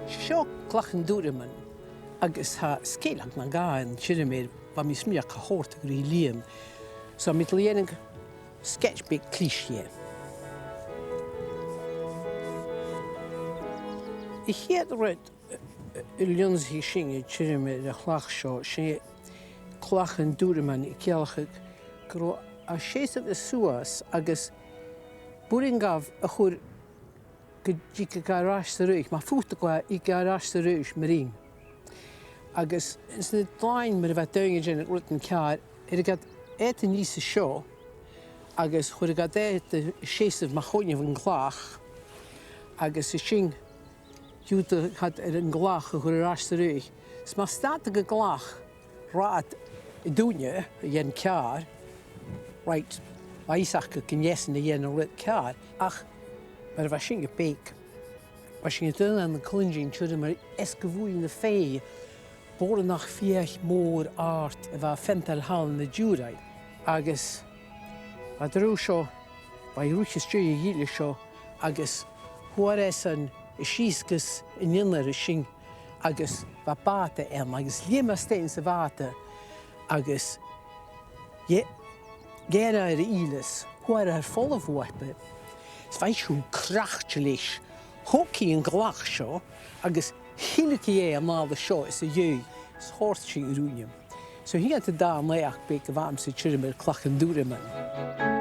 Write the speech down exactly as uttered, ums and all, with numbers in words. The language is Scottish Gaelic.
Seo Clach an Dùraman, agus tha sgeulachd no dhà an tiormairt, bha mi a' smaoineachadh gun do chòrd e ri Liam. So, mi a' dol a dhèanamh sketch beag clis dheth. A' chiad rud a, a, a leansaich sinn an tiormairt air a' chlach seo, 's e Clach an Dùraman, a' ciallachadh gun robh e a' seasamh suas agus b' urrainn dhaibh a chur gu, gu, gu, gu air ais 's air adhart, ma phutadh tu e gu air ais 's air adhart mar sin. Agus anns na dòighean mar a bha daoine a' dèanamh rudan ceàrr, chuireadh iad e a-nìos an seo, agus chuireadh iad e a' seasamh mu choinneamh a' chlach, agus an sin, thionndaidheadh iad air a' chlach a chur air ais 's air adhart. Is ma stadadh a' chlach rathad an duine a dhèanamh ceàrr, right, bha fhios aca gun deach e a dhèanamh rud ceàrr, ach mar a bha sinne beag, bha sinne daonnan a' cluinntinn tiormairt mar Easgaidh Bhuaidh na Fèidh, boireannach fiadhaich mòr àrd a bha a' feantail thall na diùraidh. Agus bha an treas seo, bha i a' ruith às dèidh a' ghille seo, agus fhuair esan a-sìos gus an innear an sin, agus bha bàta ann, agus leum e a-steach sa bhàta, agus dh'fh-, dh'fhear e air a shìleas, fhuair e air falbh bhuaipe, is bha i cho croite leis, thog i a' chlach seo, agus thilg i e a-nall an seo às a dhèidh, is chòrd sin ri Liam. So, sin an dà naidheachd beag a bh' agamsa tiormairt air Clach an Dùraman.